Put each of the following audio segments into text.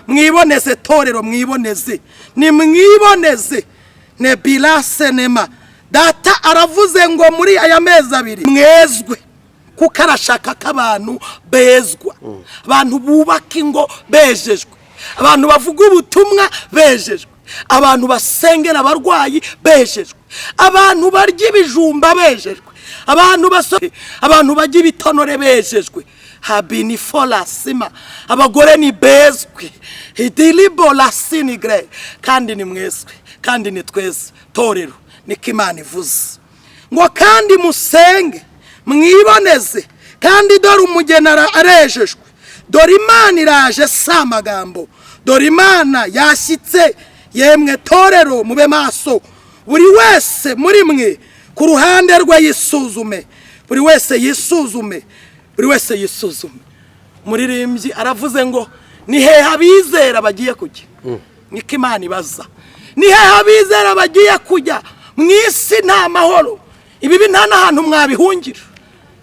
Mwiboneze torero, mwiboneze, nimwiboneze. Nebila senema, Data aravuze ngo muri aya mezi 2 mwezwe, kuko arashaka ko abantu bezwa, abantu bubaka ingo bejejwe, abantu bavuga ubutumwa bejejwe, abantu basengera abarwayi bejejwe, abantu barya ibijumba bejejwe, abantu barya ibitonore bejejwe. Habini folasima, abagore ni bezwe, idiribo sinigre, kandi ni mwezwe, kandi ni twese torero. Niko Imana ivuze ngo kandi musenge mwiboneze, kandi dore umugeni arejejwe. Dore Imana iraje, si amagambo, dore Imana yashyitse. Yemwe torero, mube maso, buri wese muri mwe ku ruhande rwe yisuzume, buri wese yisuzume, buri wese yisuzume. Umuririmbyi aravuze ngo ni hehe abizera bagiye kujya? Niko Imana ibaza: ni hehe abizera bagiye kujya? Mu isi nta mahoro, ibibi nta n'ahantu mwabihungira.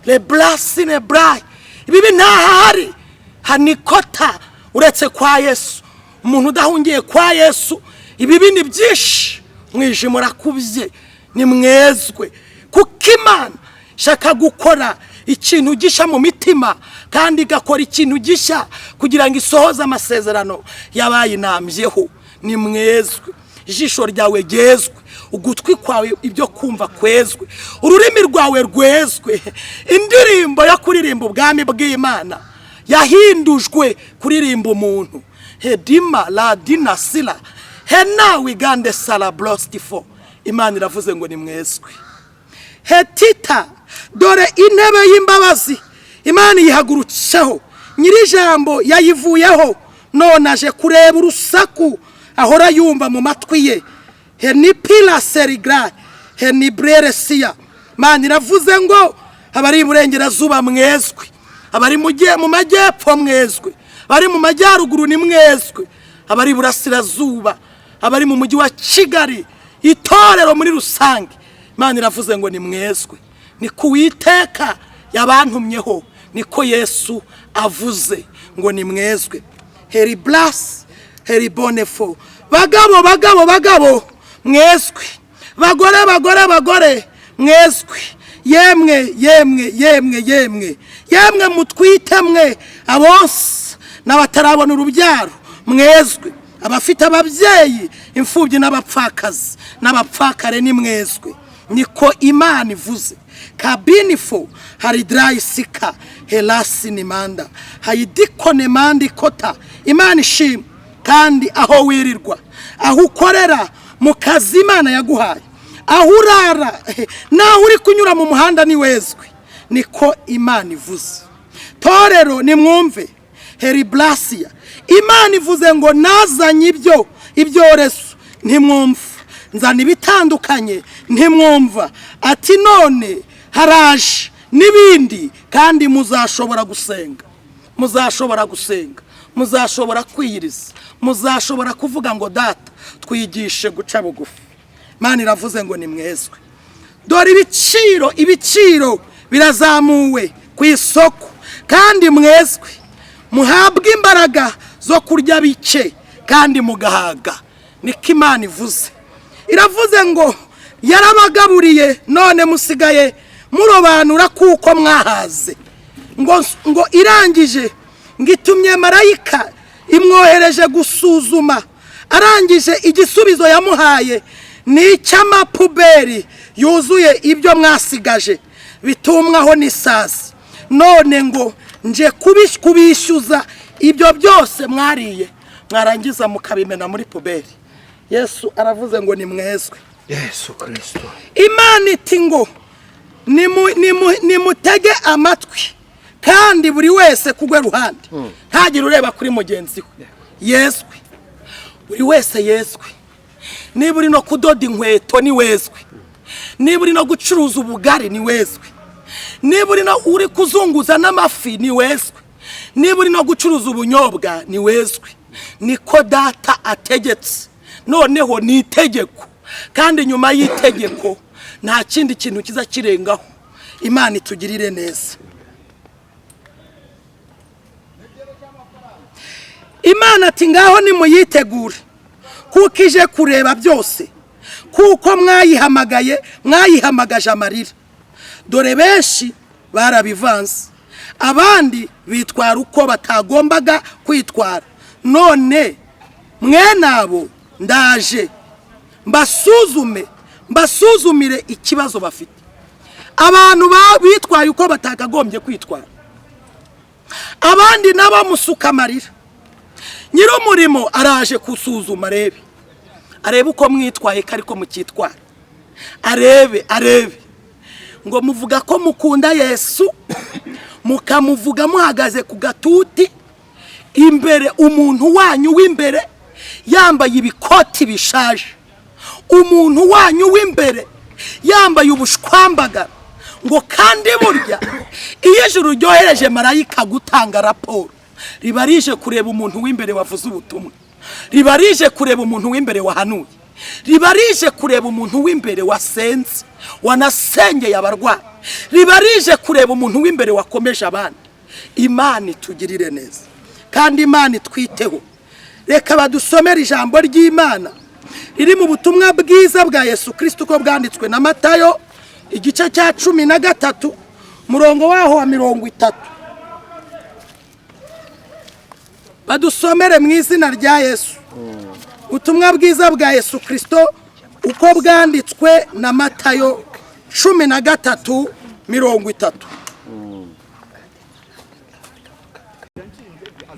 Reburasine burayi, ibibi ntahari hanikota uretse kwa Yesu. Umuntu udahungiye kwa Yesu, ibibi ni byinshi, umwijima urakubye. Ni mwezwe, kuko Imana ishaka gukora ikintu gishya mu mitima, kandi igakora ikintu gishya kugira ngo isohoze amasezerano yabayinambyeho. Ni mwezwe, ijisho ryawe ryezwe, ugutwi kwawe ibyo kumva kwezwe, ururimi rwawe rwezwe. Indirimbo yo kuririmba ubwami bw'Imana yahindujwe kuririmba umuntu. Hedima ladina sila hena wigande sara borositifo. Imana iravuze ngo ni mwezwe. Hetita, dore intebe y'imbabazi Imana yihagurutseho, nyir'ijambo yayivuyeho, none aje kureba urusaku ahora yumva mu matwi ye. Henipira serigra henibureresiya. Imana iravuze ngo abari iburengerazuba mwezwe, abari mu majyepfo mwezwe, abari mu majyaruguru ni mwezwe, abari iburasirazuba, abari mu mujyi wa Kigali, itorero muri rusange, Imana iravuze ngo ni mwezwe. Ni ku Witeka yabantumyeho, niko Yesu avuze ngo ni mwezwe. Heri burasi heri bonefo. Bagabo, bagabo, bagabo, mwezwe. Bagore, bagore, bagore, mwezwe. Yemwe, yemwe, yemwe, yemwe, yemwe mutwite mwe, abonsa n'abatarabona urubyaro, mwezwe. Abafite ababyeyi, imfubyi n'abapfakazi n'abapfakare, ni mwezwe, niko Imana ivuze. Kabinifo hari darayisika herasi nimanda hayidikone manda ikota. Imana ishimwe. Kandi aho wirirwa, aho ukorera mu kazi Imana yaguhaye, aho urara n'aho uri kunyura mu muhanda, ni wezwe, niko Imana ivuze. Torero, nimwumve. Heriburasiya, Imana ivuze ngo nazanye ibyo ibyorezo ntimwumva, nzana ibitandukanye ntimwumva, ati none haraje n'ibindi, kandi muzashobora gusenga, muzashobora gusenga, muzashobora kwiyiriza, muzashobora kuvuga ngo Data twigishe guca bugufi. Imana iravuze ngo ni mwezwe. Dore ibiciro, ibiciro birazamuwe ku isoko, kandi mwezwe, muhabwe imbaraga zo kurya bike kandi mugahaga, niko Imana ivuze. Iravuze ngo yarabagaburiye, none musigaye murobanura kuko mwahaze. Ngo irangije ngo itumye marayika, imwohereje gusuzuma. Arangije igisubizo yamuhaye ni icy'amapuberi yuzuye ibyo mwasigaje bitumwaho n'isazi. None ngo nje kubishyuza ibyo byose mwariye, mwarangiza mukabimena muri puberi. Yesu aravuze ngo ni mwezwe. Yesu Kirisito. Imana iti ngo nimutege amatwi, kandi buri wese kugwe ruhande, ntagire ureba kuri mugenzi we. Yezwe, buri wese yezwe. Niba uri no kudoda inkweto, ni wezwe. Niba uri no gucuruza ubugari, ni wezwe. Niba uri no uri kuzunguza n'amafi, ni wezwe. Niba uri no gucuruza ubunyobwa, ni wezwe, niko Data ategetse. Noneho ni itegeko, kandi nyuma y'itegeko nta kindi kintu kiza kirengaho. Imana itugirire neza. Imana ati ngaho nimuyitegure, kuko ije kureba byose, kuko mwayihamagaye, mwayihamagaje amarira. Dore benshi barabivanze, abandi bitwara uko batagombaga kwitwara. None mwene abo ndaje mbasuzume, mbasuzumire ikibazo bafite. Abantu bitwaye uko batakagombye kwitwara, abandi nabo musuka amarira. Nyir'umurimo araje gusuzuma, arebe, arebe uko mwitwaye, ko ariko mukitwara, arebe, arebe ngo muvuga ko mukunda Yesu, mukamuvuga muhagaze ku gatuti imbere, umuntu wanyu w'imbere yambaye ibikoti bishaje, umuntu wanyu w'imbere yambaye ubushwambagara. Ngo kandi burya iyo ijuru ryohereje marayika gutanga raporo, riba rije kureba umuntu w'imbere wavuze ubutumwa, riba rije kureba umuntu w'imbere wahanuye, riba rije kureba umuntu w'imbere wasenze, wanasengeye abarwayi, riba rije kureba umuntu w'imbere wakomeje abandi. Imana itugirire neza kandi Imana itwiteho. Reka badusomere ijambo ry'Imana riri mu butumwa bwiza bwa Yesu Kirisito uko bwanditswe na Matayo, igice cya 13, murongo waho wa 30. Badusomere mu izina rya Yesu. Ubutumwa bwiza bwa Yesu Kirisito uko bwanditswe na Matayo 13:30.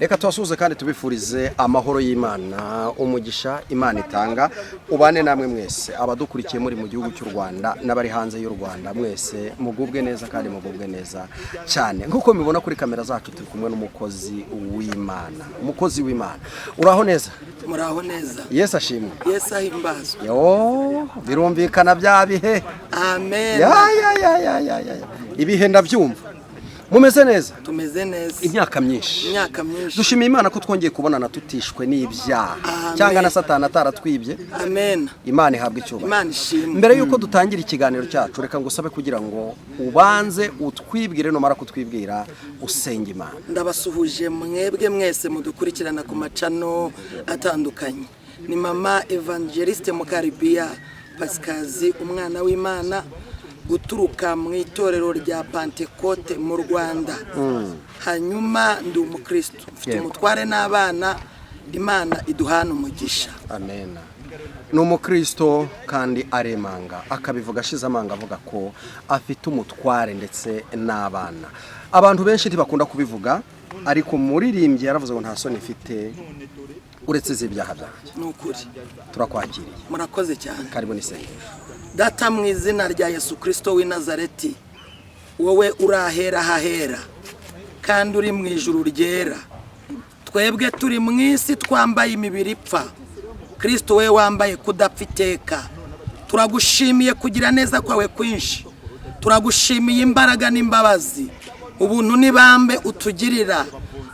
Reka tubasuhuze kandi tubifurize amahoro y'Imana, umugisha Imana itanga ubane namwe mwese abadukurikiye muri mu gihugu cy'u Rwanda n'abari hanze y'u Rwanda. Mwese mugubwe neza kandi mugubwe neza cyane. Nk'uko mubibona kuri kamera zacu, turi kumwe n'umukozi w'Imana. Umukozi w'Imana, uraho neza? Muraho neza. Yesu ashimwe. Yesu ahimbazwe. Yo, birumvikana bya bihe. Amen. Ya ya ya ya ya ya ya. Ibihe ndabyumva. Mumeze neza? Tumeze neza. Imyaka myinshi. Imyaka myinshi. Dushimiye Imana ko twongeye kubonana tutishwe n'ibyaha Amen. cyangwa na Satani ataratwibye. Amen. Imana ihabwa icyubahiro. Imana ishimwe. Mbere y'uko dutangira ikiganiro cyacu, reka ngusabe kugira ngo ubanze utwibwire, numara kutwibwira usenge Imana. Ndabasuhuje mwebwe mwese mudukurikirana ku macano atandukanye. Ni mama Evangeliste Mukaribiya Pasikazi, umwana w'Imana, guturuka mu itorero rya Pantekote mu Rwanda. Hanyuma ndi umukristo, mfite umutware n'abana. Imana iduhana umugisha. Amen. Ni umukristo kandi aremanga akabivuga ashize amanga, avuga ko afite umutware ndetse n'abana. Abantu benshi ntibakunda kubivuga, ariko umuririmbyi yaravuze ngo nta soni mfite uretse iz'ibyaha byanjye. Ni ukuri. Turakwakiriye. Murakoze cyane. Karibu n'isengesho. Data, mu izina rya Yesu Kirisito w'i Nazareti, wowe urahera hahera kandi uri mu ijuru ryera, twebwe turi mu isi twambaye imibiri ipfa, Kirisito we wambaye kudapfa iteka, turagushimiye kugira neza kwawe kwinshi, turagushimiye imbaraga n'imbabazi, ubuntu n'ibambe utugirira.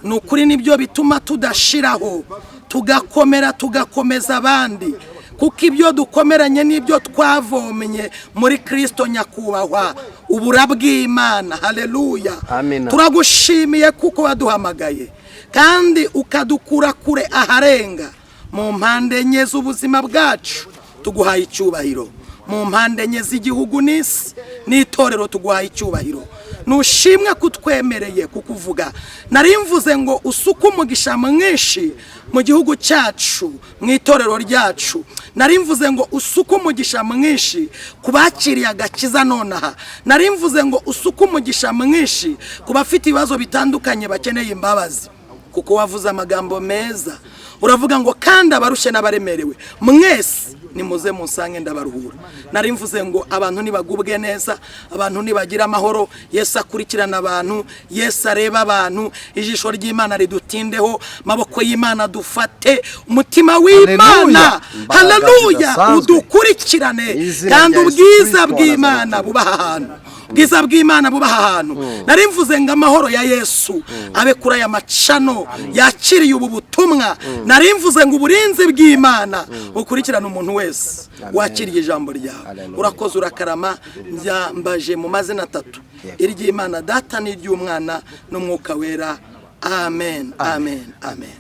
Ni ukuri nibyo bituma tudashiraho, tugakomera, tugakomeza abandi, kuko ibyo dukomeranye n'ibyo twavomye muri Kirisito nyakubahwa ubura bw'Imana. Haleluya. Amina. Turagushimiye kuko waduhamagaye kandi ukadukura kure aharenga mu mpande enye z'ubuzima bwacu. Tuguhaye icyubahiro mu mpande enye z'igihugu n'isi n'itorero. Tuguhaye icyubahiro, nushimwe kutwemereye kukuvuga. Nari mvuze ngo usuke umugisha mwinshi mu gihugu cyacu, mu itorero ryacu. Nari mvuze ngo usuke umugisha mwinshi ku bakiriye agakiza nonaha. Nari mvuze ngo usuke umugisha mwinshi ku bafite ibibazo bitandukanye bakeneye imbabazi, kuko wavuze amagambo meza, uravuga ngo kandi abarushye n'abaremerewe mwese nimuze munsange ndabaruhura. Nari mvuze ngo abantu nibagubwe neza, abantu nibagira amahoro. Yesu akurikirana abantu, Yesu areba abantu, ijisho ry'Imana ridutindeho, amaboko y'Imana dufate, umutima w'Imana, Haleluya. haleluya, udukurikirane, Izina kandi rya Yesu ubwiza Kristo wa bw'Imana Nazareti. buba aha hantu, ubwiza bw'Imana buba aha hantu. Nari mvuze ngo amahoro ya Yesu abe kuri aya macano yakiriye ubu butumwa. Nari mvuze ngo uburinzi bw'Imana bukurikirane umuntu wese Amen. wakiriye ijambo ryawe. Hallelujah. Urakoze, urakarama. Mbyambaje mu mazina atatu, iry'Imana Data n'iry'Umwana n'Umwuka Wera. Amen, amen, amen.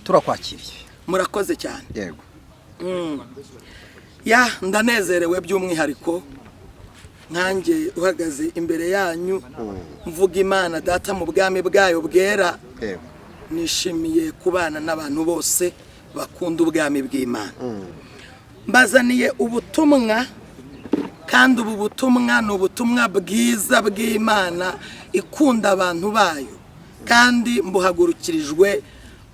Turakwakiriye. Murakoze cyane. Yego. Ya, ndanezerewe by'umwihariko nkanjye uhagaze imbere yanyu mvuga Imana Data mu bwami bwayo bwera. Nishimiye kubana n'abantu bose bakunda ubwami bw'Imana. Mbazaniye ubutumwa, kandi ubu butumwa ni ubutumwa bwiza bw'Imana ikunda abantu bayo, kandi mbuhagurukirijwe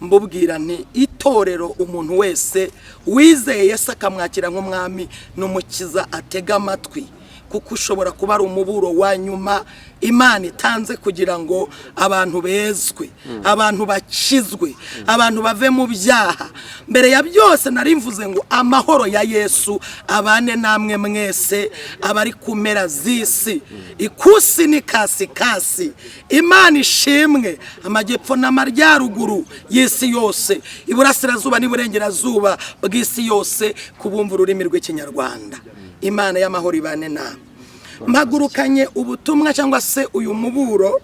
mbubwira nti itorero, umuntu wese wizeye Yesu akamwakira nk'umwami n'umukiza atega amatwi, kuko ushobora kuba ari umuburo wa nyuma Imana itanze kugira ngo abantu bezwe, abantu bakizwe, abantu bave mu byaha. Mbere ya byose nari mvuze ngo amahoro ya Yesu abane namwe mwese abari ku mpera z'isi, ikusi ni kasikasi. Imana ishimwe. Amajyepfo n'amajyaruguru y'isi yose, iburasirazuba n'iburengerazuba bw'isi yose, kubumva ururimi rw'Ikinyarwanda, Imana y'amahoro ibane namwe. Mpagurukanye ubutumwa cyangwa se uyu muburo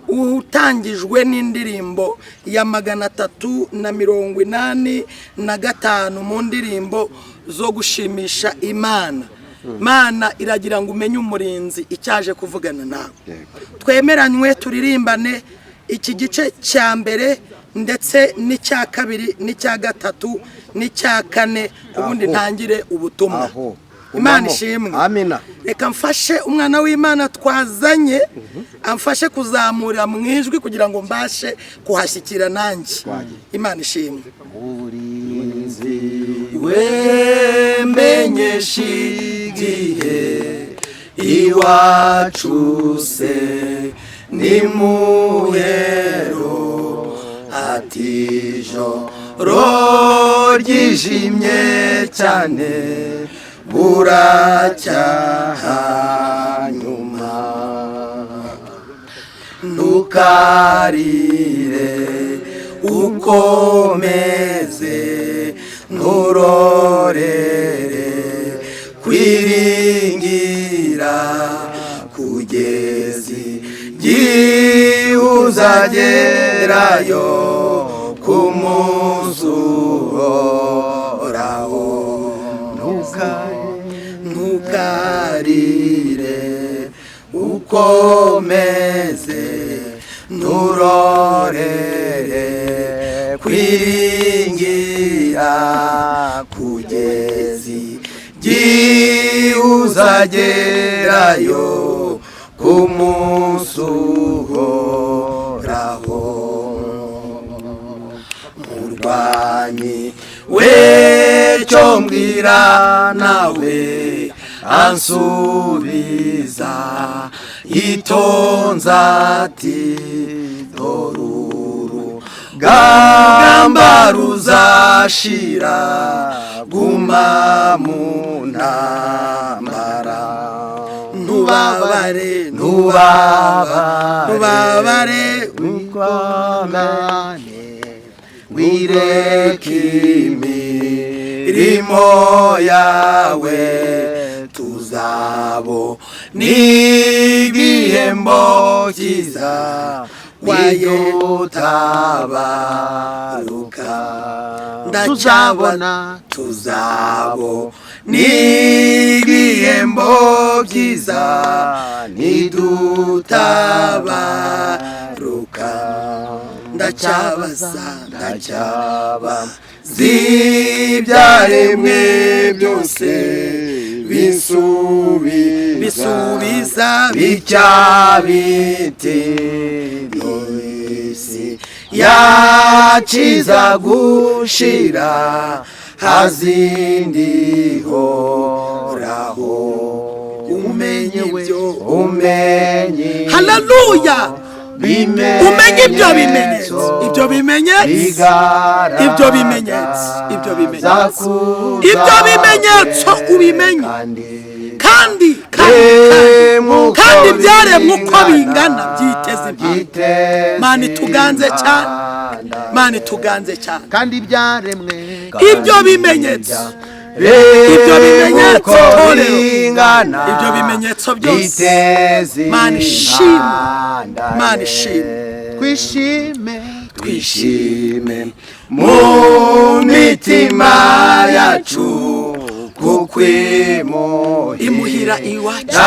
utangijwe n'indirimbo ya 385 mu ndirimbo zo gushimisha Imana. Imana iragira ngo umenye umurinzi icyaje kuvugana nawe. Twemeranywe turirimbane iki gice cya mbere, ndetse n'icya kabiri, n'icya gatatu, n'icya kane, ubundi Aho. ntangire ubutumwa. Aho. Imana Gumamo. ishimwe. Amina. Reka mfashe umwana w'Imana twazanye, amfashe kuzamura mu ijwi kugira ngo mbashe kuhashyikira nanjye. Imana ishimwe. Murinzi Wemenyesha igihe iwacu se ni muhero, ati ijoro ryijimye cyane, buracyaha nyuma. Ntukarire, ukomeze, nturorere kwiringira kugeza igihe uzagerayo ku munsi uhoraho. Ntukarire, ukomeze, nturorere kwiringira kugeza igihe uzagerayo ku munsi uhoraho. Murwanyi wecyo mbwira, nawe ansubiza yitonze ati: "Doruru gamba ruzashira, guma mu ntambara, ntubabare, ntubabare, ntubabare." Wikwamane wireke imirimo yawe, tuzabo n'igihembo cyiza wayutabaruka. Tuzabona. Tuzabo n'ibihembo byiza nidutabaruka. Ndacyabaza, ndacyaba z'ibyaremwe byose bisubiza bisubiza bitya biti: isi yaciza gushira, hazindi horaho. Umenye ibyo umenye. Haleluya! Umenye ibyo bimenyetso, ibyo bimenyetso, ibyo bimenyetso, ibyo bimenyetso, ibyo bimenyetso ubimenye. Kandi kandi kandi ibyaremwe uko bingana byiteze impanda. Mana ituganze cyane, Mana ituganze cyane. Kandi ibyaremwe Ibyo bimenyetso, ibyo bimenyetso, torero, ibyo bimenyetso byose, Mana ishimwe, Mana ishimwe. Twishime. Twishime mu mitima yacu, kuko imuhira iwacu,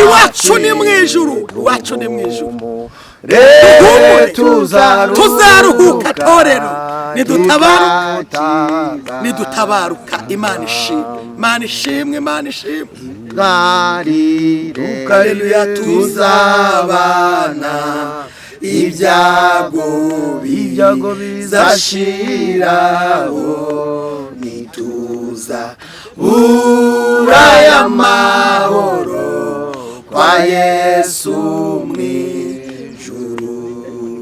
iwacu ni mu ijuru, iwacu ni mu ijuru. Tuzaruhuka torero nidutabaruka, nidutabaruka. Imana ishimwe, Imana ishimwe, Imana ishimwe. Haleluya. Tuzabana, ibyago Ibyago bizashiraho, nituza buraya amahoro kwa Yesu mw'ijuru.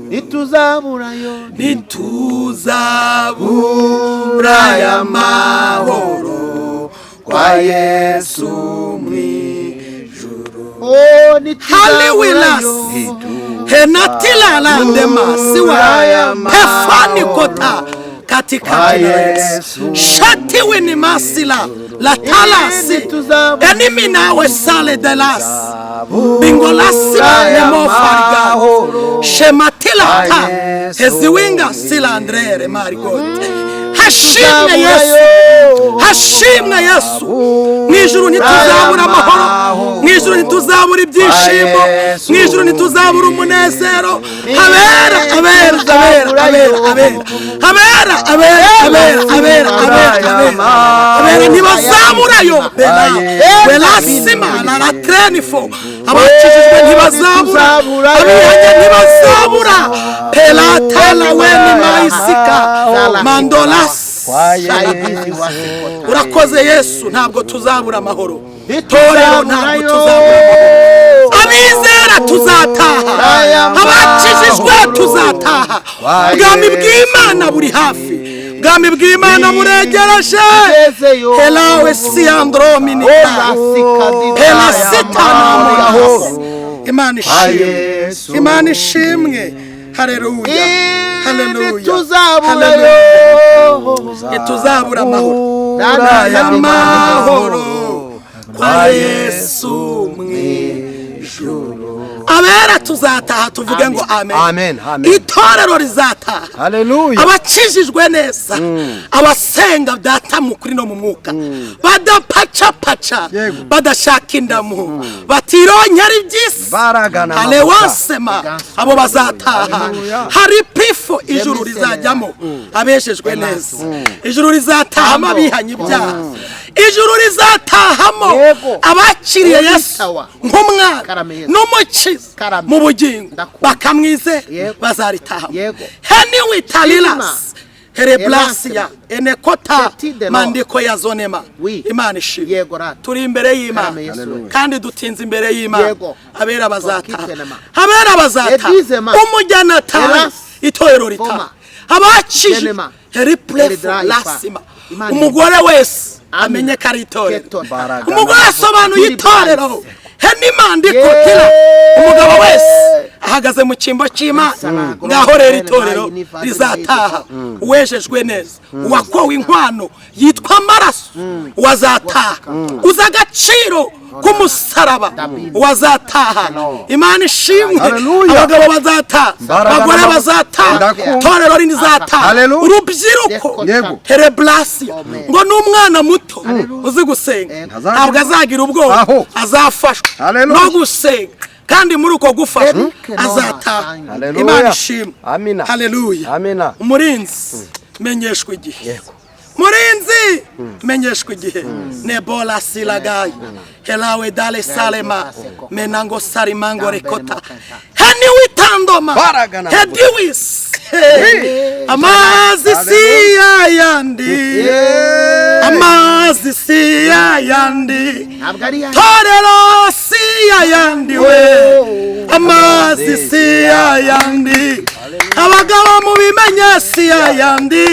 Ntituzaburayo. Ntituzabura amahoro kwa Yesu mw'ijuru. Oh, Haliwilas henatilalandema siwa hefanikota katika jina la Yesu shatiwinimasila latalasi eniminawe sale delas bingolasima nemofarga shematilata heziwinga silandrere marigote. Hashimwe Yesu, hashimwe Yesu. Mu ijuru ntituzabura amahoro, mu ijuru ntituzabura ibyishimo, mu ijuru ntituzabura umunezero. Abera, abera, abera, abera, abera, abera, abera, abera, abera, abera, abera, abera ntibazaburayo. Bela belasima na la trenifo, abakijijwe ntibazabura, abihanye ntibazabura. Pelatala weni maisika mandolas. Urakoze Yesu, ntabwo tuzabura amahoro. Torero, ntabwo tuzabura amahoro. Abizera tuzataha, abakijijwe tuzataha. Ubwami bw'Imana buri hafi, ubwami bw'Imana buregereje. Helawe siyandrominika helasitanamoyahose. Imana ishimwe, Imana ishimwe. Haleluya, haleluya. Ntituzaburayo. Ntituzabura amahoro amahoro kwa Yesu mw'ijuru. Abera tuzataha, tuvuge ngo amen. Amen, amen. Itorero rizataha. Haleluya. Abakijijwe neza, abasenga Data mu kuri no mu mwuka, badapacapaca, badashaka indamu, batironkera iby'isi. Baragana amavuta. Alewasema abo bazataha. Hari pifo ijuru rizajyamo abeshejwe neza, ijuru rizatahamo abihanye ibyaha, ijuru rizatahamo Yego. abakiriye Yesu Sawa. nk'umwana Karame Yesu. n'umukiza Karame. mu bugingo, Ndakumva. bakamwizera, Yego. bazaritahamo. Yego. Heniwitalilas hereblasia enekota Petit de mandiko ya zonema. Oui. Imana ishimwe. Yego rata. Turi imbere y'Imana Karame Yesu. kandi dutinze imbere y'Imana. Yego. Abera bazataha, Tokitenema. abera bazataha. Edizema. Umujyana ataha, Elas. itorero ritaha, Foma. abakije Genema. heriplefo Eridraifa. lasima. Imana. Umugore wese Amina. amenye ko ari itorero. Keto. Baragana. Umugore asobanuye Biri itorero henimandikotira. Umugabo wese ahagaze mu cyimbo cy'Imana. Ngaho rero itorero rizataha, uwejejwe neza, uwakowe inkwano yitwa amaraso, uwazataha uzi agaciro k'umusaraba, uwazataha. Imana ishimwe. Haleluya. Abagabo bazataha, Mbaraga abagore n'amavuta. bazataha, Ndakumva. itorero rizataha, Haleluya. urubyiruko. Yego. Hereblasiya ngo n'umwana muto uzi gusenga Ntazagira- ntabwo azagira ubwoba, Aho. azafashwa Haleluya. no gusenga, kandi muri uko gufashwa Eric Noah azataha. Haleluya. Imana ishimwe. Amina. Haleluya. Amina. Umurinzi, menyeshwa igihe. Murinzi, menyeshwa igihe. Nebola silagayi helawe dale salema menango sarimango rekota heniwitandoma Baragana. hediwis amazi si yayandi, amazi si yayandi. Ntabwo ari yanjye. Torero si yayandi we, amazi si yayandi. Abagabo mubimenye, si yayandi.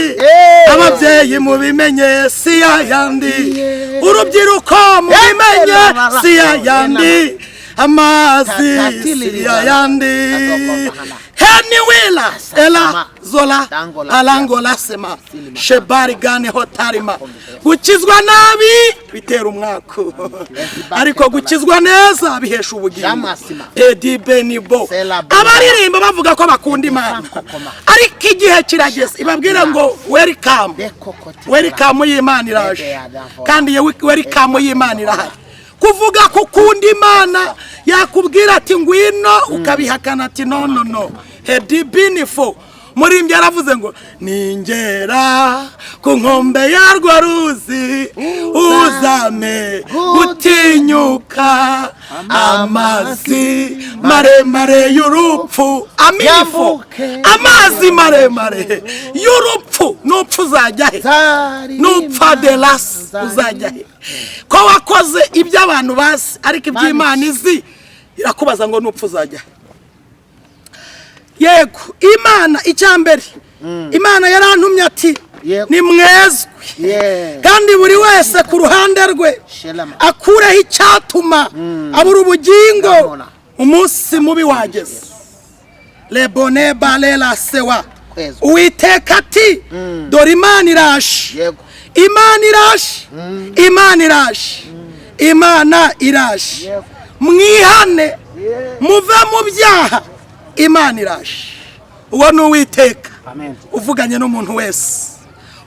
Ababyeyi mubimenye, si yayandi. Urubyiruko mubimenye, si yayandi. Amazi si yayandi. Heniwila ela zola Dangola. alangola sema Silima. shebari gane hotarima. Gukizwa nabi bitera umwaku, ariko gukizwa neza bihesha ubugingo. Jamasima. Edi benibo. Sela bona. Abaririmba bavuga ko bakunda Imana, Kokoma. ariko igihe kirageze ibabwira ngo welcome. Dekokoti. Welcome y'Imana iraje, kandi iyo welcome y'Imana irahari. Kuvuga ko ukunda Imana, yakubwira ati ngwino, ukabihakana ati no, no, no. Hedibinifo murimbyi yaravuze ngo ningera ku nkombe yarwo ruzi, uzame gutinyuka amazi maremare y'urupfu aminifo. Yambuke. Amazi maremare y'urupfu, nupfu uzajya he? Nupfa delasi uzajya he, ko wakoze ibyo abantu bazi, ariko iby'Imana izi irakubaza ngo nupfa uzajya he? Yego, Imana icya mbere, Imana yarantumye ati Yego. ni mwezwe, kandi buri wese ku ruhande rwe Shelama. akureho icyatuma abura ubugingo. Ndabona. Umunsi mubi wageze, lebone balela sewa. Kwezwa. Uwiteka ati dore Imana iraje. Imana iraje, Imana iraje, Imana iraje. Mwihane, muve mu byaha, Imana iraje. Uwo ni Uwiteka Amen. uvuganye n'umuntu wese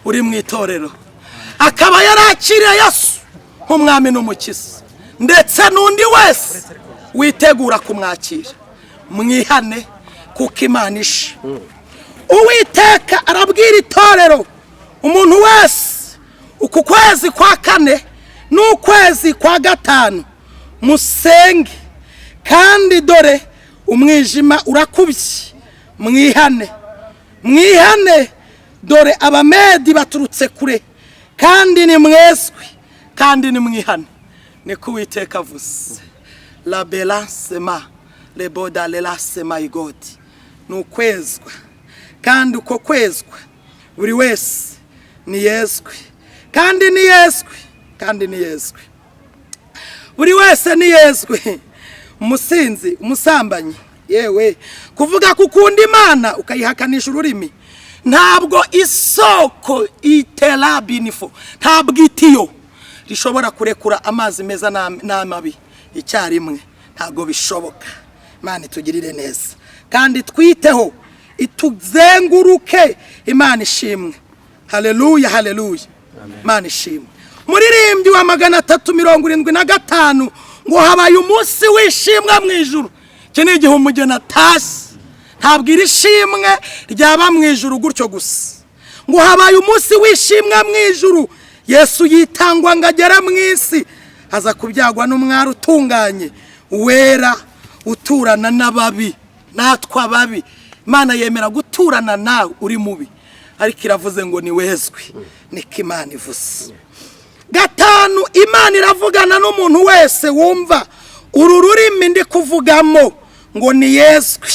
uri mu itorero akaba yarakiriye Yesu nk'umwami n'umukiza, ndetse n'undi wese witegura kumwakira. Mwihane kuko Imana ishe. Uwiteka arabwira itorero, umuntu wese, uku kwezi kwa kane n'ukwezi kwa gatanu musenge, kandi dore umwijima urakubye. Mwihane, mwihane, dore Abamedi baturutse kure, kandi ni mwezwe, kandi ni mwihane, niko Uwiteka avuze. La belansema leboda lelasema igodi ni ukwezwa, kandi uko kwezwa buri wese ni yezwe, kandi ni yezwe, kandi ni yezwe, buri wese ni yezwe. Umusinzi, umusambanyi, yewe kuvuga ko ukunda Imana ukayihakanisha ururimi, ntabwo isoko iterabinifo, ntabwo itiyo rishobora kurekura amazi meza n'amabi icyarimwe, ntabwo bishoboka. Imana itugirire neza kandi twiteho, ituzenguruke. Imana ishimwe, haleluya, haleluya, Imana ishimwe. Muririmbyi wa 375 ngo habaye umunsi w'ishimwe mu ijuru. Iki ni igihe umugeni atashye, ntabwo iri shimwe ryaba mu ijuru gutyo gusa. Ngo habaye umunsi w'ishimwe mu ijuru, Yesu yitangwa ngo agere mu isi, aza kubyagwa n'umwari utunganye wera uturana n'ababi, natwe ababi. Imana yemera guturana nawe uri mubi, ariko iravuze ngo ni wezwe, niko Imana ivuze. Gatanu, Imana iravugana n'umuntu wese wumva uru rurimi ndi kuvugamo ngo ni yezwe.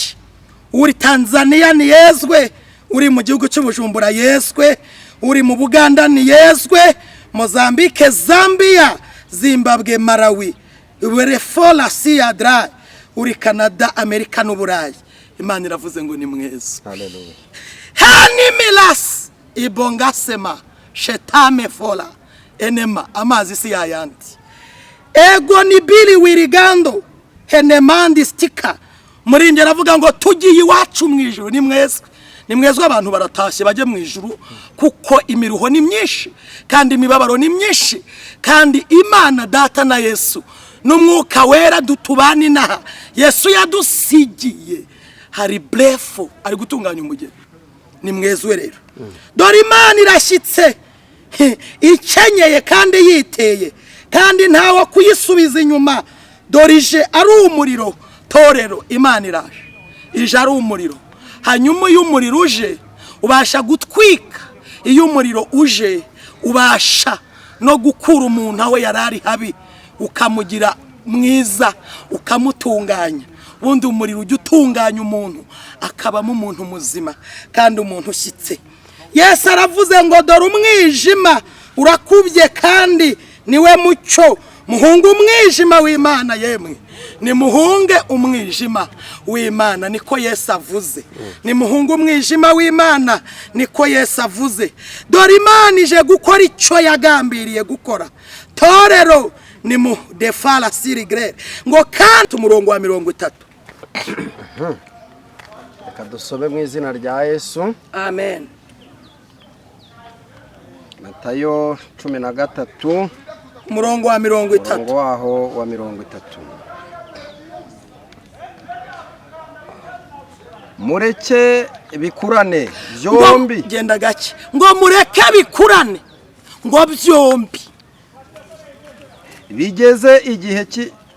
Uri Tanzania ni yezwe, uri mu gihugu cy'Ubujumbura yezwe, uri mu Buganda ni yezwe, Mozambique, Zambia, Zimbabwe, Malawi, Werefola Siadra, uri Canada, Amerika n'Uburayi, Imana iravuze ngo ni mwezwe. Haleluya. Hanimilas ibongasema shetame fola enema, amazi si yayandi. Ego ni bili wirigando henemandi stika. Muririmbyi aravuga ngo tugiye iwacu mu ijuru. Ni mwezwe, ni mwezwe. Abantu baratashye bajye mu ijuru, kuko imiruho ni myinshi kandi imibabaro ni myinshi, kandi Imana Data na Yesu n'Umwuka Wera dutubana inaha. Yesu yadusigiye hari burefu, ari gutunganya umugeni. Ni mwezwe rero, dore Imana irashyitse ikenyeye kandi yiteye, kandi ntawe kuyisubiza inyuma. Dore ije ari umuriro. Torero, Imana iraje, ije ari umuriro. Hanyuma iyo umuriro uje ubasha gutwika, iyo umuriro uje ubasha no gukura umuntu aho yari ari habi ukamugira mwiza, ukamutunganya. Ubundi umuriro ujya utunganya umuntu akabamo umuntu muzima kandi umuntu ushyitse. Yesu aravuze ngo dore umwijima urakubye kandi niwe mucyo, muhunga umwijima w'Imana. Yemwe Nimuhunge umwijima w'Imana, niko Yesu avuze. Nimuhunge umwijima w'Imana, niko Yesu avuze. Dore Imana ije gukora icyo yagambiriye gukora. Torero, ni mu defara sirigrere ngo kandi umurongo wa 30. Reka dusome mu izina rya Yesu. Amen. Matayo 13, umurongo wa 30. Umurongo waho wa 30. Mureke bikurane byombi. Genda gake. Ngo mureke bikurane ngo byombi. Bigeze igihe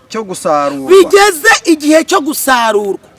cyo gusarurwa. Bigeze igihe cyo gusarurwa.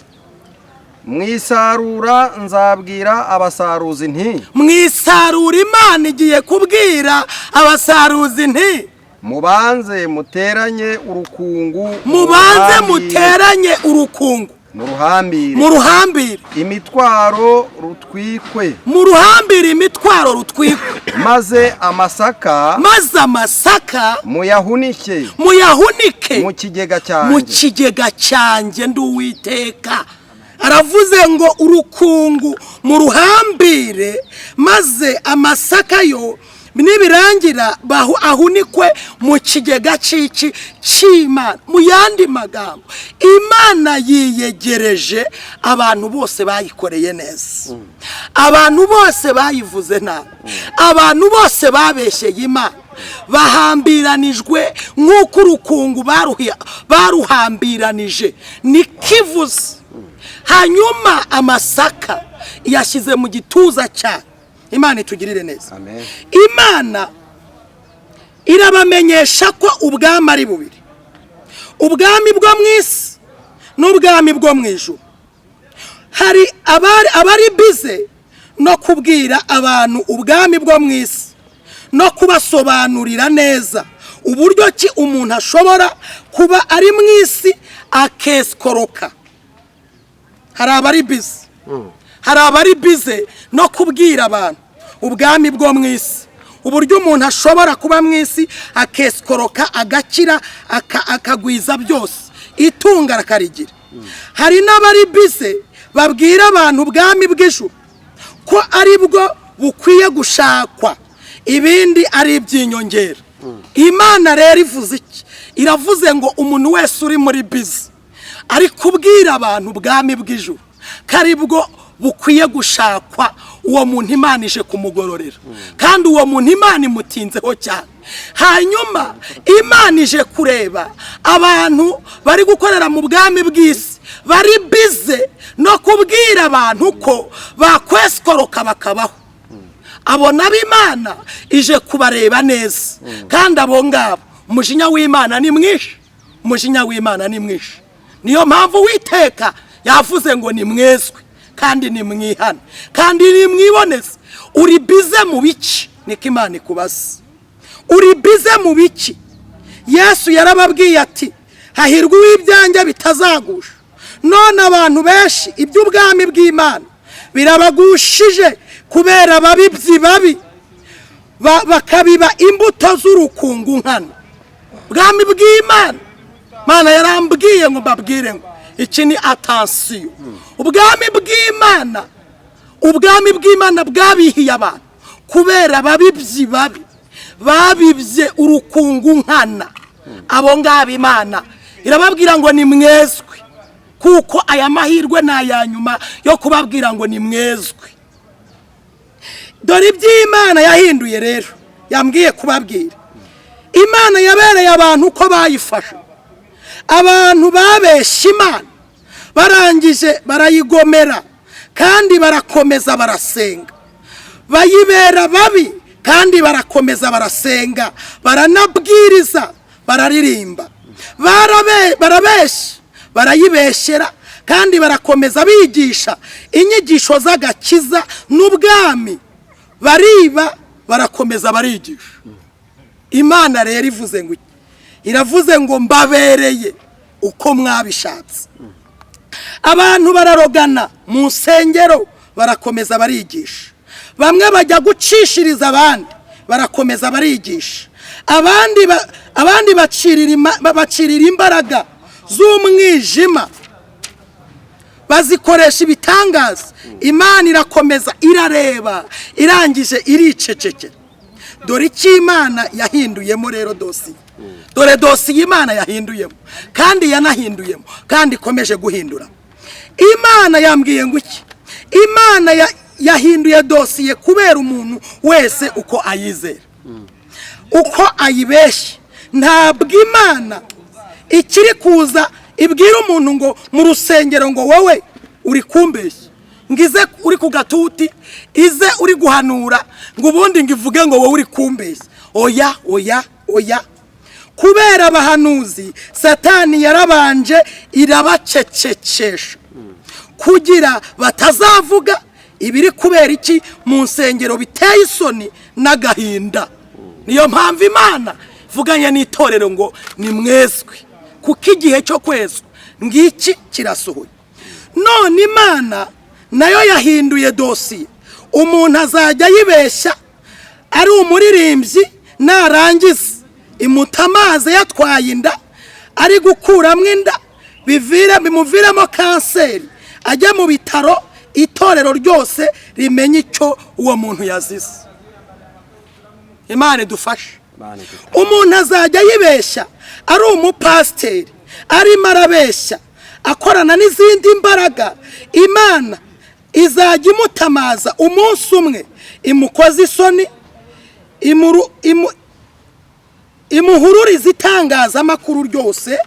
Mwisarura nzabwira abasaruzi nti. Mwisarura Imana igiye kubwira abasaruzi nti. Mubanze muteranye urukungu. Mubanze muteranye urukungu. Muruhambire. Muruhambire. Imitwaro rutwikwe. Muruhambire imitwaro rutwikwe. Maze amasaka. Maze amasaka. Muyahunike. Muyahunike. Mu kigega cyanjye. Mu kigega cyanjye nduwiteka. Aravuze ngo urukungu muruhambire maze amasaka yo nibirangira ahunikwe mu kigega ciki cy'Imana. Mu yandi magambo, Imana yiyegereje abantu bose bayikoreye neza, abantu bose bayivuze nabi, abantu bose babeshyeye Imana, bahambiranijwe nk'uko urukungu baruhambiranije nikivuze. Hanyuma amasaka yashyize mu gituza cyayo. Imana itugirire neza. Amen. Imana irabamenyesha ko ubwami ari bubiri, ubwami bwo mu isi n'ubwami bwo mu ijuru. Hari abari bize no kubwira abantu ubwami bwo mu isi no kubasobanurira neza uburyo ki umuntu ashobora kuba ari mu isi akeskoroka. Hari abari bize, hari abari bize no kubwira abantu ubwami bwo mu isi, uburyo umuntu ashobora kuba mu isi akeskoroka, agakira, akagwiza byose, itunga akarigira. Hari n'abari bize babwira abantu ubwami bw'ijuru ko ari bwo bukwiye gushakwa, ibindi ari iby'inyongera. Imana rero ivuze iki? Iravuze ngo umuntu wese uri muri bize ari kubwira abantu ubwami bw'ijuru ko ari bwo bukwiye gushakwa, uwo muntu Imana ije kumugororera, kandi uwo muntu Imana imutinzeho cyane. Hanyuma Imana ije kureba abantu bari gukorera mu bwami bw'isi, bari bize no kubwira abantu ko bakweskoroka bakabaho. Abo nabo Imana ije kubareba neza, kandi abo ngabo umujinya w'Imana ni mwinshi, umujinya w'Imana ni mwinshi. Niyo mpamvu Uwiteka yavuze ngo ni mwezwe kandi ni mwihane kandi ni mwiboneze. Uri bize mu biki? Niko Imana ikubaza. Uri bize mu biki? Yesu yarababwiye ati hahirwa uw'ibyanjye bitazagusha. None abantu benshi iby'ubwami bw'Imana birabagushije kubera ababibyi babi bakabiba imbuto z'urukungu nkana. Bwami bw'Imana, Mana yarambwiye ngo mbabwire ngo iki ni attention. Ubwami bw'Imana, ubwami bw'Imana bwabihiye abantu kubera ababibyi babi babibye urukungu nkana. Abo ngabo Imana irababwira ngo ni mwezwe, kuko aya mahirwe ni aya nyuma yo kubabwira ngo ni mwezwe. Dore iby'Imana yahinduye rero, yambwiye kubabwira. Imana yabereye abantu uko bayifashe. Abantu babeshye Imana barangije barayigomera, kandi barakomeza barasenga. Bayibera babi kandi barakomeza barasenga, baranabwiriza, bararirimba, barabeshya, barayibeshyera, kandi barakomeza bigisha inyigisho z'agakiza n'ubwami, bariba, barakomeza barigisha. Imana rero ivuze ngo iravuze ngo mbabereye uko mwabishatse. Abantu bararogana mu nsengero, barakomeza barigisha. Bamwe bajya gucishiriza abandi, barakomeza barigisha. Abandi bacirira imbaraga z'umwijima, bazikoresha ibitangaza. Imana irakomeza irareba, irangije iricecekera. Dore icyo Imana yahinduyemo rero dosiye, dore dosiye Imana yahinduyemo, kandi yanahinduyemo, kandi ikomeje guhindura. Imana yambwiye ngo iki? Imana yahinduye dosiye kubera umuntu wese uko ayizera, uko ayibeshya. Ntabwo Imana ikiri kuza ibwira umuntu ngo mu rusengero ngo wowe uri kumbeshya, ngo ize uri ku gatuti, ize uri guhanura, ngo ubundi ngo ivuge ngo wowe uri kumbeshya. Oya, oya, oya! Kubera abahanuzi, Satani yarabanje irabacecekesha kugira batazavuga ibiri kubera iki mu nsengero biteye isoni n'agahinda. Niyo mpamvu Imana ivuganye n'itorero ngo nimwezwe, kuko igihe cyo kwezwa ngiki kirasohoye. None Imana nayo yahinduye dosiye. Umuntu azajya ayibeshya ari umuririmbyi, narangiza imutamaze yatwaye inda, ari gukuramo inda, bivire bimuviremo kanseri, ajya mu bitaro, itorero ryose rimenye icyo uwo muntu yazize. Imana idufashe. Imana idufashe. Umuntu azajya yibeshya ari umupasiteri, arimo arabeshya akorana n'izindi mbaraga. Imana izajya imutamaza umunsi umwe, imukoze isoni, imuhururize itangazamakuru ryose,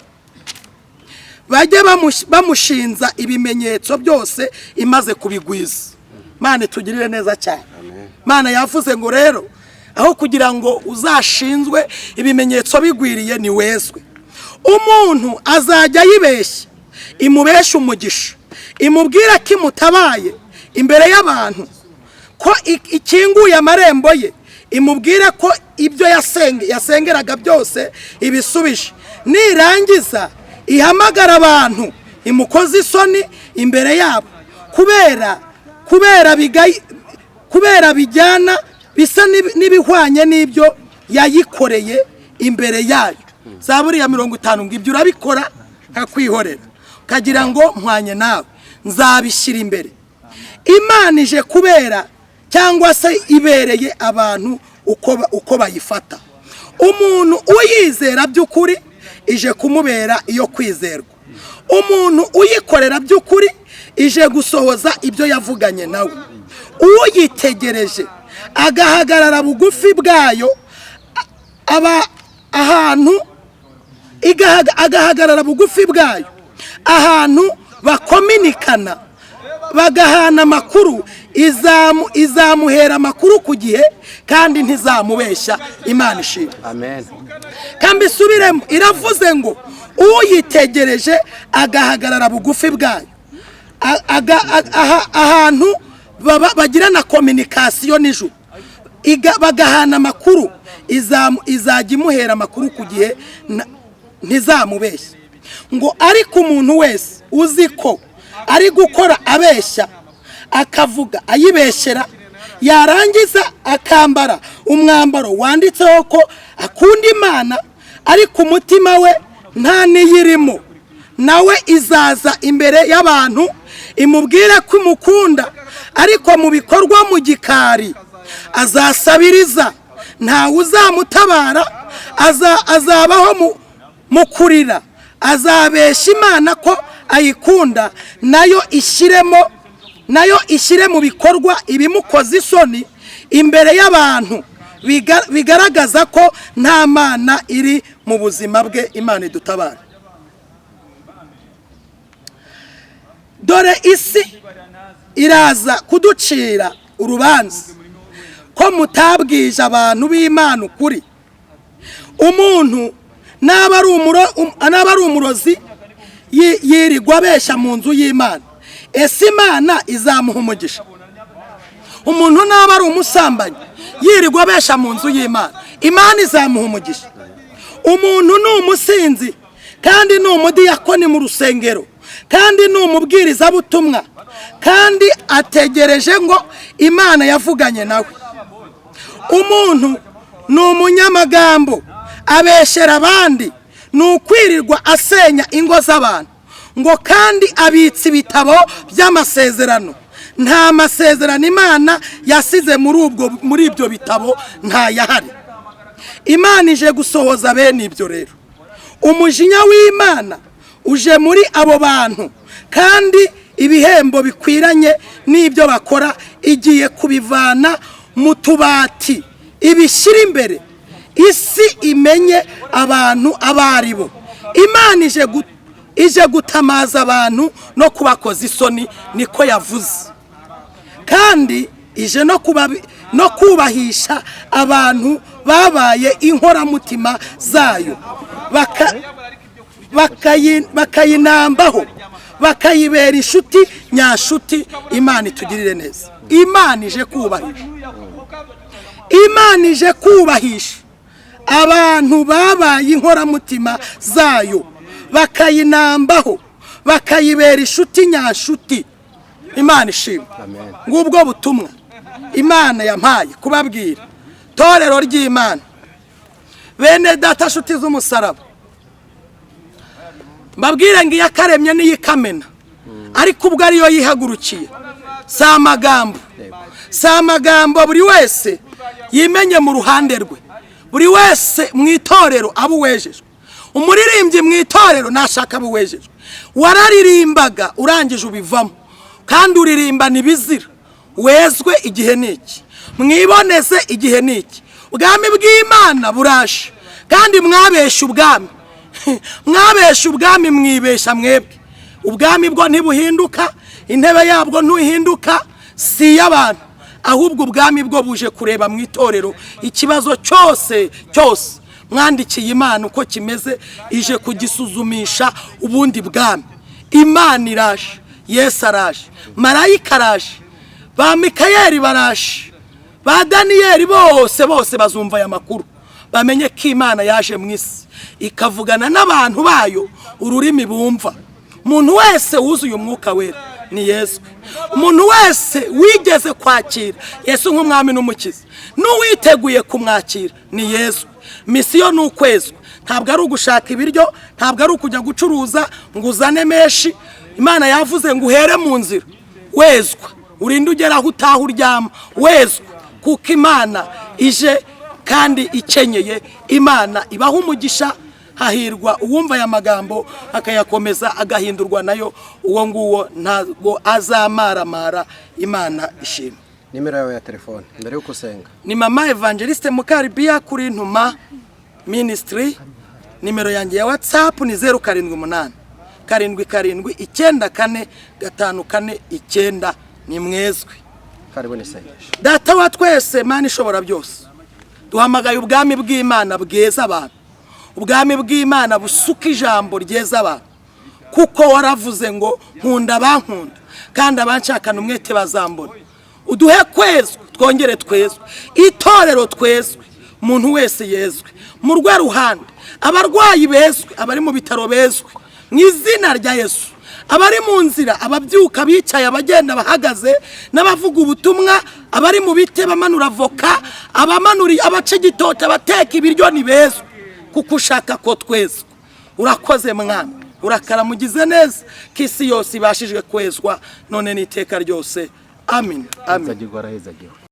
bajye bamushinza ibimenyetso byose imaze kubigwiza. Mana itugirire neza cyane. Mana yavuze ngo rero aho kugira ngo uzashinzwe ibimenyetso bigwiriye, ni wezwe. Umuntu azajya yibeshya, imubeshe umugisha, imubwira ko imutabaye imbere y'abantu, ko ikinguye amarembo ye, imubwire ko ibyo yasengeraga byose ibisubije. Nirangiza ihamagara abantu, imukoze isoni imbere yabo, kubera bijyana bisa n'ibihwanye n'ibyo yayikoreye imbere yayo. Za buriya 50 ngo ibyo urabikora nkakwihorera, ukagira ngo mpwanye nawe, nzabishyira imbere. Imana ije kubera cyangwa se ibereye abantu uko bayifata. Umuntu uyizera by'ukuri ije kumubera iyo kwizerwa. Umuntu uyikorera by'ukuri ije gusohoza ibyo yavuganye nawe. Uyitegereje agahagarara bugufi bwayo, aba ahantu agahagarara bugufi bwayo, ahantu bakominikana, bagahana amakuru, izamuhera amakuru ku gihe kandi ntizamubeshya. Imana ishimwe. Amen. Kandi isubiremo, iravuze ngo uyitegereje agahagarara bugufi bwayo, ahantu bagirana communication nijoro, bagahana amakuru, izajya imuhera amakuru ku gihe, ntizamubeshya. Ngo ariko umuntu wese uzi ko ari gukora abeshya, akavuga ayibeshyera, yarangiza akambara umwambaro wanditseho ko akunda Imana, ariko umutima we nta n'iyirimo, nawe izaza imbere y'abantu imubwire ko imukunda, ariko mu bikorwa mu gikari azasabiriza, ntawe uzamutabara, azabaho mu kurira. Azabesha Imana ko ayikunda, nayo ishyiremo, nayo ishyire mu bikorwa ibimukoza isoni imbere y'abantu, bigaragaza ko nta Mana iri mu buzima bwe. Imana idutabara. Dore isi iraza kuducira urubanza ko mutabwije abantu b'Imana ukuri. Umuntu naba ari umurozi, yirirwa abeshya mu nzu y'Imana, ese Imana izamuha umugisha? Umuntu naba ari umusambanyi, yirirwa abeshya mu nzu y'Imana, Imana izamuha umugisha? Umuntu ni umusinzi kandi ni umudiyakoni mu rusengero, kandi ni umubwirizabutumwa, kandi ategereje ngo Imana yavuganye nawe. Umuntu ni umunyamagambo, abeshyera abandi. Ni ukwirirwa asenya ingo z'abantu, ngo kandi abitse ibitabo by'amasezerano. Nta masezerano Imana yasize muri ibyo bitabo, ntayahari. Imana ije gusohoza bene ibyo. Rero umujinya w'Imana uje muri abo bantu, kandi ibihembo bikwiranye n'ibyo bakora igiye kubivana mu tubati, ibishyira imbere, isi imenye abantu abo ari bo. Imana ije gutamaza abantu no kubakoza isoni, niko yavuze. Kandi ije no kubahisha abantu babaye inkoramutima zayo, bakayinambaho, bakayibera inshuti nyashuti. Imana itugirire neza. Imana ije kubahisha, Imana ije kubahisha abantu babaye inkoramutima zayo, bakayinambaho, bakayibera inshuti nyashuti. Imana ishimwe. Amen. Ngubwo butumwa Imana yampaye kubabwira, torero ry'Imana, bene data, nshuti z'umusaraba. Mbabwire ngo iyakaremye n'iyikamena, ariko ubwo ariyo yihagurukiye. Si amagambo, si amagambo. Buri wese yimenye mu ruhande rwe, buri wese mu itorero aba uwejejwe. Umuririmbyi mu itorero nashaka aba uwejejwe. Wararirimbaga urangije ubivamo, kandi uririmbana ibizira. Wezwe, igihe ni iki. Mwiboneze, igihe ni iki. Ubwami bw'Imana buraje, kandi mwabesha ubwami, mwabesha ubwami, mwibesha mwebwe. Ubwami bwo ntibuhinduka, intebe yabwo ntuhinduka, si iy'abantu. Ahubwo ubwami bwo buje kureba mu itorero ikibazo cyose cyose mwandikiye Imana uko kimeze, ije kugisuzumisha ubundi bwami. Imana iraje, Yesu araje, marayika araje, ba Mikayeli baraje, ba Daniyeli bose bose bazumva aya makuru, bamenye ko Imana yaje mu isi ikavugana n'abantu bayo ururimi bumva. Umuntu wese wuzuye Umwuka Wera ni Yesu. Umuntu wese wigeze kwakira Yesu nk'umwami n'umukiza n'uwiteguye kumwakira ni Yesu. Mission ni ukwezwa, ntabwo ari ugushaka ibiryo, ntabwo ari ukujya gucuruza ngo uzane menshi. Imana yavuze ngo uhere mu nzira wezwa, urinde ugera aho utaha uryama wezwa, kuko Imana ije kandi ikenyeye. Imana ibaha umugisha. Hahirwa uwumva aya magambo akayakomeza, agahindurwa nayo. Uwo nguwo ntabwo azamaramara. Imana ishimwe. Nimero yawe ya telefone mbere y'uko usenga. Ni mama Evangeliste Mukaribiya kuri Ntuma Ministry. Nimero yanjye ya WhatsApp ni 0787794549. Ni mwezwe. Karibu n'isengesho. Data wa twese, Mana ishobora byose, duhamagaye ubwami bw'Imana bweza abantu, ubwami bw'Imana busuka ijambo ryeza abantu, kuko waravuze ngo nkunda abankunda, kandi abanshakana umwete bazambona. Uduhe kwezwa, twongere twezwe, itorero twezwe, umuntu wese yezwe mu rwe ruhande. Abarwayi bezwe, abari mu bitaro bezwe mu izina rya Yesu. Abari mu nzira, ababyuka, bicaye, abagenda, bahagaze, n'abavuga ubutumwa, abari mu biti bamanura avoka, abamanura, abaca igitoki, abateka ibiryo, ni bezwe, kuko ushaka ko twezwa. Urakoze Mwami, urakaramugize neza ko isi yose ibashijwe kwezwa, none n'iteka ryose. Amin, amin. Hezagirwa, arahezagirwa.